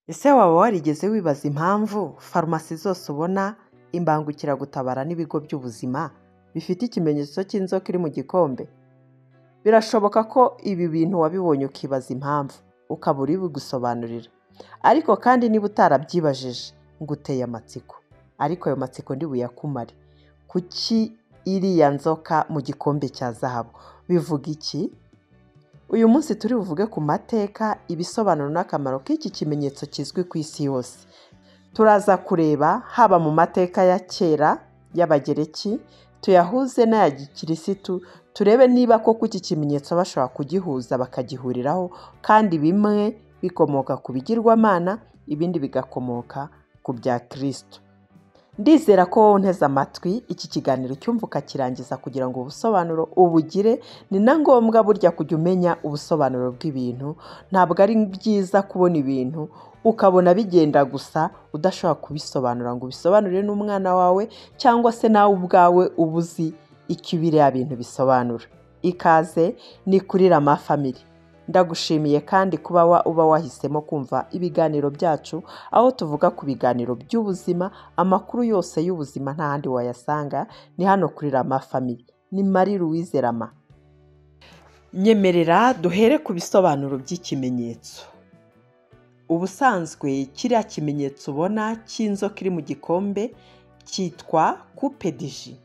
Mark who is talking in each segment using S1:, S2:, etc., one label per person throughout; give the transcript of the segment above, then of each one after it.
S1: Ese waba warigeze wibaza impamvu farumasi zose ubona, imbangukiragutabara n'ibigo by'ubuzima bifite ikimenyetso cy'inzoka iri mu gikombe? Birashoboka ko ibi bintu wabibonye ukibaza impamvu, ukaba uri bugusobanurira. Ariko kandi niba utarabyibajije, nguteye amatsiko. Ariko ayo matsiko ntibuyakumare. Kuki iriya nzoka mu gikombe cya zahabu? Bivuga iki? Uyu munsi turi buvuge ku mateka, ibisobanuro n'akamaro k'iki kimenyetso kizwi ku isi yose. Turaza kureba haba mu mateka ya kera y'Abagereki, tuyahuze n'aya gikirisitu, turebe niba koko iki kimenyetso bashobora kugihuza bakagihuriraho, kandi bimwe bikomoka ku bigirwamana, ibindi bigakomoka ku bya Kristo. Ndizera ko wowe unteze amatwi iki kiganiro cyumva ukakirangiza kugira ngo ubusobanuro ubugire. Ni na ngombwa burya kujya umenya ubusobanuro bw'ibintu. Ntabwo ari byiza kubona ibintu ukabona bigenda gusa udashobora kubisobanura ngo ubisobanurire n'umwana wawe, cyangwa se nawe ubwawe uba uzi icyo biriya bintu bisobanura. Ikaze ni kuri Rama Family. Ndagushimiye kandi kuba uba wahisemo kumva ibiganiro byacu, aho tuvuga ku biganiro by'ubuzima, amakuru yose y'ubuzima nta handi wayasanga, ni hano kuri Rama Family. Ni Marie Louise Rama. Nyemerera duhere ku bisobanuro by'ikimenyetso. Ubusanzwe kiriya kimenyetso ubona cy'inzoka iri mu gikombe cyitwa coupe d'Hygie.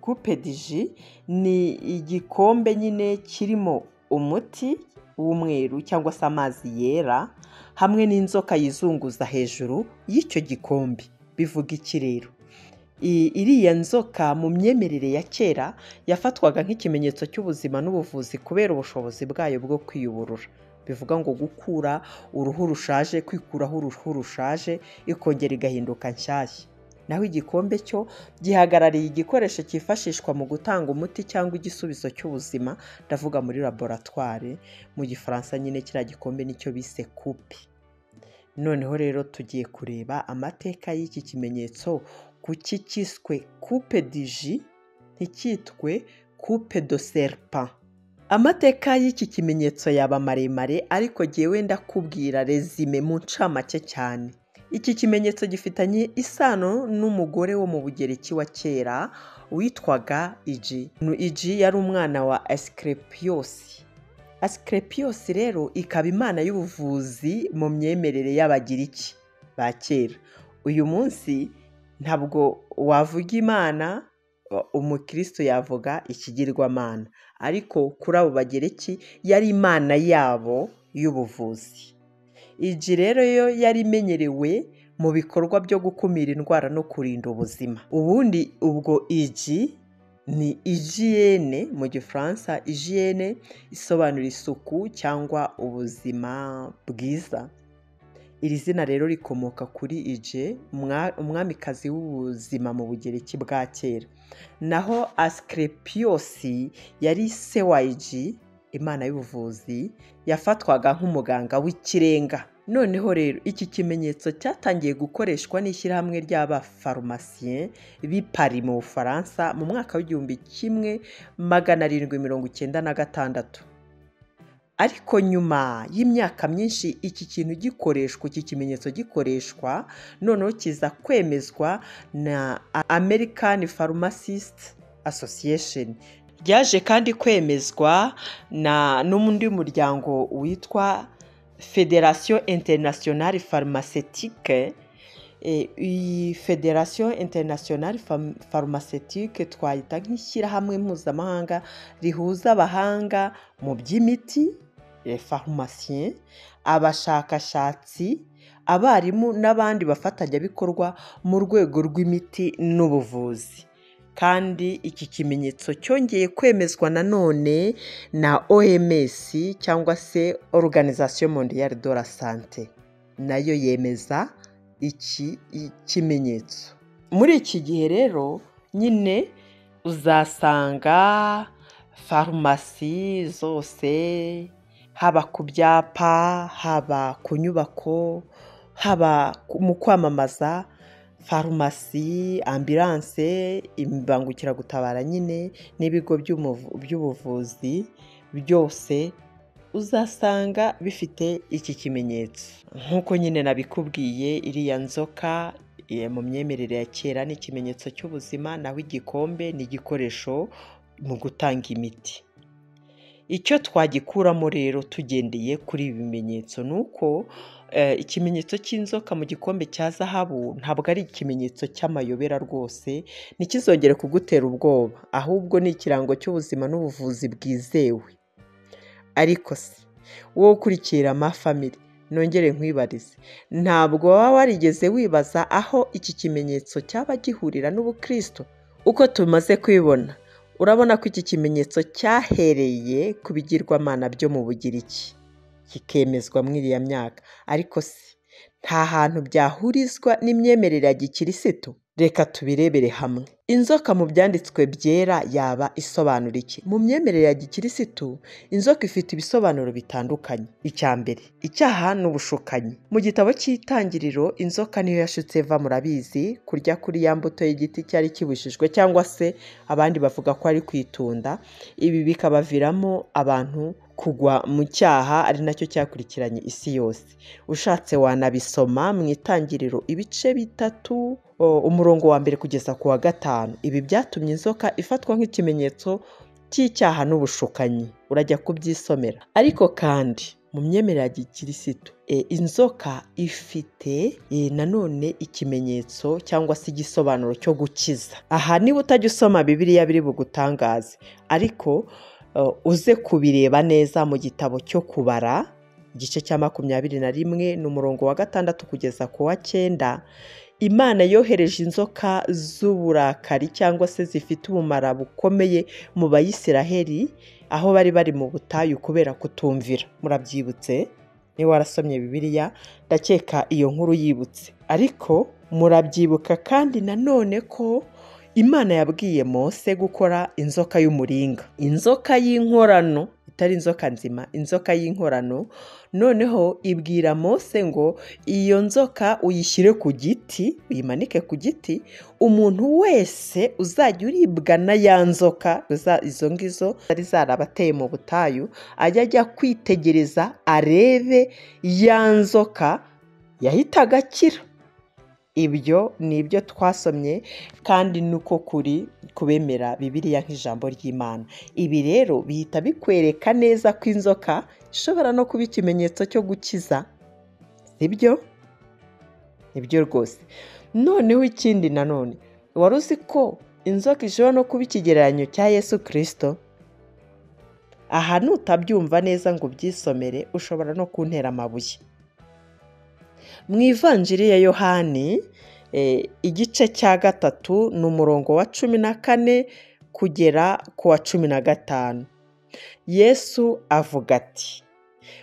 S1: Coupe d'Hygie ni igikombe nyine kirimo umuti w'umweru cyangwa se amazi yera, hamwe n'inzoka yizunguza hejuru y'icyo gikombe. Bivuga iki rero? Iriya nzoka mu myemerere ya kera yafatwaga nk'ikimenyetso cy'ubuzima n'ubuvuzi kubera ubushobozi bwayo bwo kwiyuburura. Bivuga ngo gukura uruhu rushaje, kwikuraho uruhu rushaje, ikongera igahinduka nshyashya. Naho igikombe cyo gihagarariye igikoresho cyifashishwa mu gutanga umuti cyangwa igisubizo cy'ubuzima, ndavuga muri laboratwari, mu gifaransa nyine kiriya gikombe nicyo bise coupe. Noneho rero tugiye kureba amateka y'iki kimenyetso, kuki cyiswe coupe d'Hygie nticyitwe coupe de serpent. Amateka y'iki kimenyetso yaba maremare, ariko jyewe ndakubwira résumé mu ncamake cyane. Iki kimenyetso gifitanye isano n'umugore wo mu Bugereki wa kera witwaga Igi. Igi yari umwana wa Asclepios. Asclepios rero ikaba imana y'ubuvuzi mu myemerere y'Abagiriki ba kera. Uyu munsi ntabwo wavuga imana, umukristo yavuga ikigirwamana, ariko kuri abo Bagereki yari imana yabo y'ubuvuzi. Igi rero yo yari imenyerewe mu bikorwa byo gukumira indwara no kurinda ubuzima. Ubundi ubwo igi ni hygiène mu gifaransa, hygiène isobanura isuku cyangwa ubuzima bwiza. Iri zina rero rikomoka kuri Ige, umwamikazi w'ubuzima mu Bugereki bwa kera. Naho Asclepios yari se wa Igi, imana y'ubuvuzi, yafatwaga nk'umuganga w'ikirenga. Noneho rero iki kimenyetso cyatangiye gukoreshwa n'ishyirahamwe ry'abafarumasiye b'i Paris mu Bufaransa mu mwaka w'1796. Ariko nyuma y'imyaka myinshi iki kintu gikoreshwa, iki kimenyetso gikoreshwa, noneho kiza kwemezwa na American Pharmacist Association. Ryaje kandi kwemezwa na n'undi muryango witwa Fédération Internationale Pharmaceutique. Iyi Fédération Internationale Pharmaceutique twayita nk'ishyirahamwe mpuzamahanga rihuza abahanga mu by'imiti, pharmaciens, abashakashatsi, abarimu n'abandi bafatanyabikorwa mu rwego rw'imiti n'ubuvuzi. Kandi iki kimenyetso cyongeye kwemezwa nanone na OMS cyangwa se Organisation Mondiale de la Santé, nayo yemeza iki kimenyetso. Muri iki gihe rero nyine uzasanga farumasi zose, haba ku byapa, haba ku nyubako, haba mu kwamamaza farumasi, ambulance, imbangukiragutabara nyine n'ibigo by'ubuvuzi byose. uzasanga bifite iki kimenyetso. Nk'uko nyine nabikubwiye, iriya nzoka mu myemerere ya kera ni ikimenyetso cy'ubuzima, naho igikombe ni igikoresho mu gutanga imiti. Icyo twagikuramo rero tugendeye kuri ibi bimenyetso ni uko ikimenyetso cy'inzoka mu gikombe cya zahabu ntabwo ari ikimenyetso cy'amayobera rwose, ntikizongere kugutera ubwoba, ahubwo ni ikirango cy'ubuzima n'ubuvuzi bwizewe. Ariko se wowe ukurikira Amafamily, nongere nkwibarize, ntabwo waba warigeze wibaza aho iki kimenyetso cyaba gihurira n'ubukristo? Uko tumaze kwibona, urabona ko iki kimenyetso cyahereye ku bigirwamana byo mu Bugiriki, kikemezwa muri iriya myaka. Ariko se nta hantu byahurizwa n'imyemerere ya gikirisitu? Reka tubirebere hamwe. Inzoka mu byanditswe byera yaba isobanura iki? Mu myemerere ya gikirisitu, inzoka ifite ibisobanuro bitandukanye. Icya mbere, icyaha n'ubushukanyi. Mu gitabo cy'Itangiriro, inzoka niyo yashutse Eva, murabizi, kurya kuri ya mbuto y'igiti cyari kibujijwe, cyangwa se abandi bavuga ko ari kwitunda. Ibi bikabaviramo abantu kugwa mu cyaha, ari nacyo cyakurikiranye isi yose. Ushatse wanabisoma mu Itangiriro ibice 3, umurongo wa 1 kugeza ku wa 5. Ibi byatumye inzoka ifatwa nk'ikimenyetso cy'icyaha n'ubushukanyi. Urajya kubyisomera. Ariko kandi mu myemerere ya gikirisitu, inzoka ifite nanone ikimenyetso cyangwa se igisobanuro cyo gukiza. Aha niba utajya usoma Bibiliya biri bugutangaze, ariko uze kubireba neza mu gitabo cyo Kubara, igice cya 21 n'umurongo wa 6 kugeza ku wa 9. Imana yohereje inzoka z'uburakari cyangwa se zifite ubumara bukomeye mu Bayisiraheli aho bari bari mu butayu kubera kutumvira. Murabyibutse? Niba warasomye Bibiliya ndakeka iyo nkuru yibutse. Ariko murabyibuka kandi nanone ko Imana yabwiye Mose gukora inzoka y'umuringa, inzoka y'inkorano, itari inzoka nzima, inzoka y'inkorano. Noneho ibwira Mose ngo iyo nzoka uyishyire ku giti, uyimanike ku giti, umuntu wese uzajya uribwa na ya nzoka, izo ngizo zari zarabateye mu butayu, ajya ajya kwitegereza arebe ya nzoka, yahitaga akira. Ibyo ni ibyo twasomye kandi nuko kuri kubemera Bibiliya nk'ijambo ry'Imana. Ibi rero bihita bikwereka neza ko inzoka ishobora no kuba ikimenyetso cyo gukiza. Sibyo? Nibyo rwose. Noneho ikindi nanone, wari uzi ko inzoka ishobora no kuba ikigereranyo cya Yesu Kristo? Aha nutabyumva neza ngo ubyisomere, ushobora no kuntera amabuye. Mu Ivanjiri ya Yohani, igice cya 3 ni umurongo wa 14 kugera ku wa 15. Yesu avuga ati: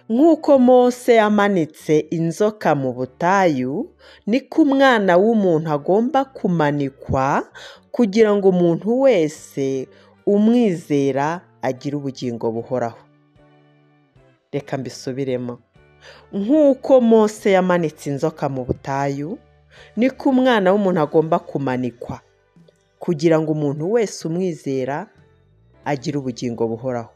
S1: nk'uko Mose yamanitse inzoka mu butayu, niko Umwana w'umuntu agomba kumanikwa, kugira ngo umuntu wese umwizera agire ubugingo buhoraho. Reka mbisubiremo. Nk'uko Mose yamanitse inzoka mu butayu, niko Umwana w'umuntu agomba kumanikwa, kugira ngo umuntu wese umwizera agire ubugingo buhoraho.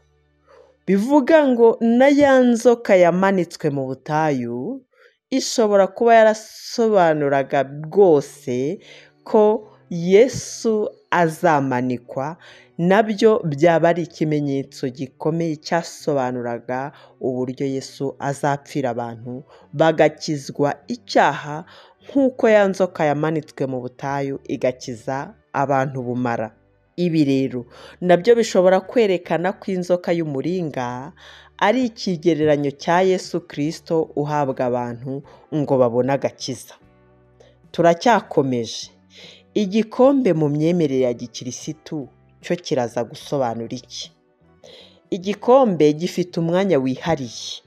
S1: Bivuga ngo na ya nzoka yamanitswe mu butayu ishobora kuba yarasobanuraga rwose ko Yesu azamanikwa, nabyo byaba ari ikimenyetso gikomeye cyasobanuraga uburyo Yesu azapfira abantu bagakizwa icyaha, nk'uko ya nzoka yamanitswe mu butayu igakiza abantu bumara. Ibi rero nabyo bishobora kwerekana ko inzoka y'umuringa ari ikigereranyo cya Yesu Kristo uhabwa abantu ngo babone agakiza. Turacyakomeje. Igikombe mu myemerere ya gikirisitu cyo kiraza gusobanura iki? Igikombe gifite umwanya wihariye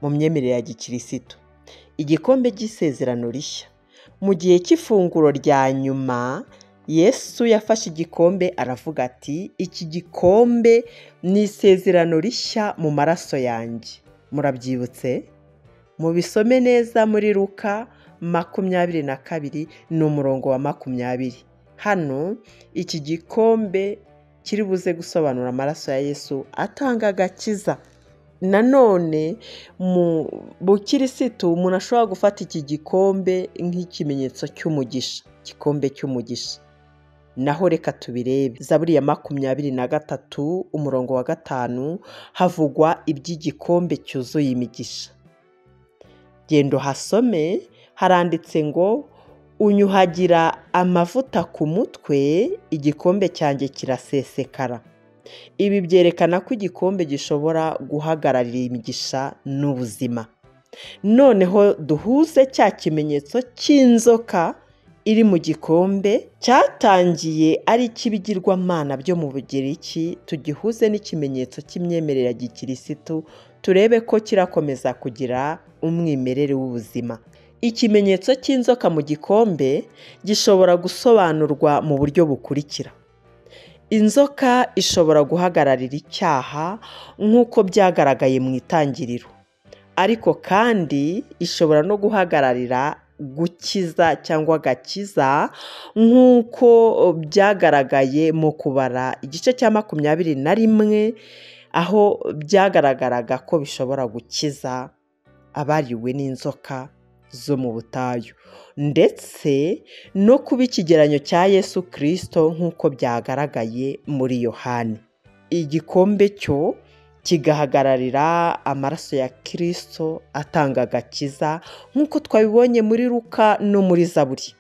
S1: mu myemerere ya gikirisitu. Igikombe cy'isezerano rishya. Mu gihe cy'ifunguro rya nyuma, Yesu yafashe igikombe aravuga ati: iki gikombe ni isezerano rishya mu maraso yanjye. Murabyibutse? Mubisome neza muri Luka 22 ni umurongo wa 20. Hano iki gikombe kiri buze gusobanura amaraso ya Yesu atanga agakiza. nanone mu bukirisitu umuntu ashobora gufata iki gikombe nk'ikimenyetso cy'umugisha, igikombe cy'umugisha. Naho reka tubirebe. Zaburi ya 23 umurongo wa 5 havugwa iby'igikombe cyuzuye imigisha. Genda uhasome, haranditse ngo unyuhagira amavuta ku mutwe, igikombe cyanjye kirasesekara. Ibi byerekana ko igikombe gishobora guhagararira imigisha n'ubuzima. Noneho duhuze cya kimenyetso cy'inzoka iri mu gikombe cyatangiye ari icy'ibigirwamana byo mu Bugiriki, tugihuze n'ikimenyetso cy'imyemerere ya gikirisitu, turebe ko kirakomeza kugira umwimerere w'ubuzima. Ikimenyetso cy'inzoka mu gikombe gishobora gusobanurwa mu buryo bukurikira. Inzoka ishobora guhagararira icyaha nk'uko byagaragaye mu itangiriro, ariko kandi ishobora no guhagararira gukiza cyangwa agakiza nk'uko byagaragaye mu Kubara igice cya 21, aho byagaragaraga ko bishobora gukiza abariwe n'inzoka zo mu butayu, ndetse no kuba ikigeranyo cya Yesu Kristo nk'uko byagaragaye muri Yohani. Igikombe cyo kigahagararira amaraso ya Kristo atanga agakiza nk'uko twabibonye muri Luka no muri Zaburi.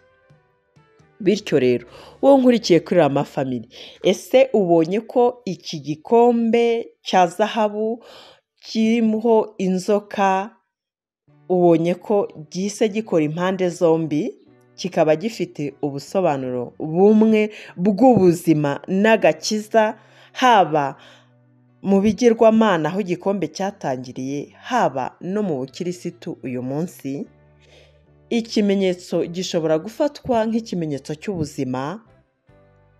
S1: Bityo rero wowe nkurikiye kuri Rama Family, ese ubonye ko iki gikombe cya zahabu kirimo inzoka, ubonye ko gihise gikora impande zombi, kikaba gifite ubusobanuro bumwe bw'ubuzima n'agakiza, haba mu bigirwamana aho igikombe cyatangiriye, haba no mu bukirisitu uyu munsi? Ikimenyetso gishobora gufatwa nk'ikimenyetso cy'ubuzima,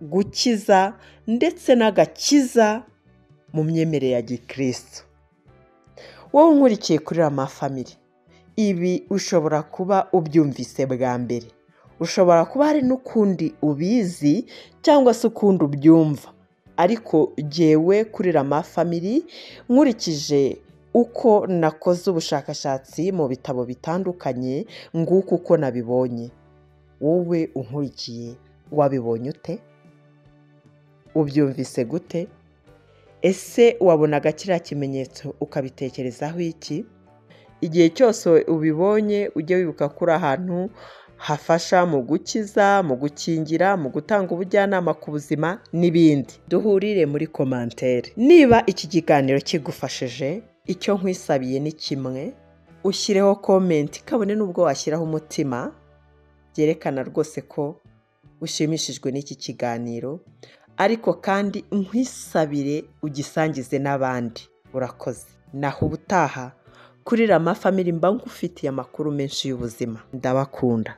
S1: gukiza ndetse n'agakiza mu myemerere ya gikristo. Wowe nkurikiye kuri Rama Family, ibi ushobora kuba ubyumvise bwa mbere, ushobora kuba hari n'ukundi ubizi cyangwa se ukundi ubyumva, ariko jyewe kuri Rama Family nkurikije uko nakoze ubushakashatsi mu bitabo bitandukanye, nguko uko nabibonye. Wowe unkurikiye wabibonye ute? Ubyumvise gute? Ese wabonaga kiriya kimenyetso ukabitekerezaho iki? Igihe cyose ubibonye ujye wibuka ko uri ahantu hafasha mu gukiza, mu gukingira, mu gutanga ubujyanama ku buzima n'ibindi. Duhurire muri komantere. Niba iki kiganiro kigufashije, icyo nkwisabiye ni kimwe, ushyireho komenti, kabone n'ubwo washyiraho umutima, byerekana rwose ko ushimishijwe n'iki kiganiro, ariko kandi nkwisabire ugisangize n'abandi. Urakoze. Naho ubutaha kuri Rama Family mba ngufitiye amakuru menshi y'ubuzima. Ndabakunda.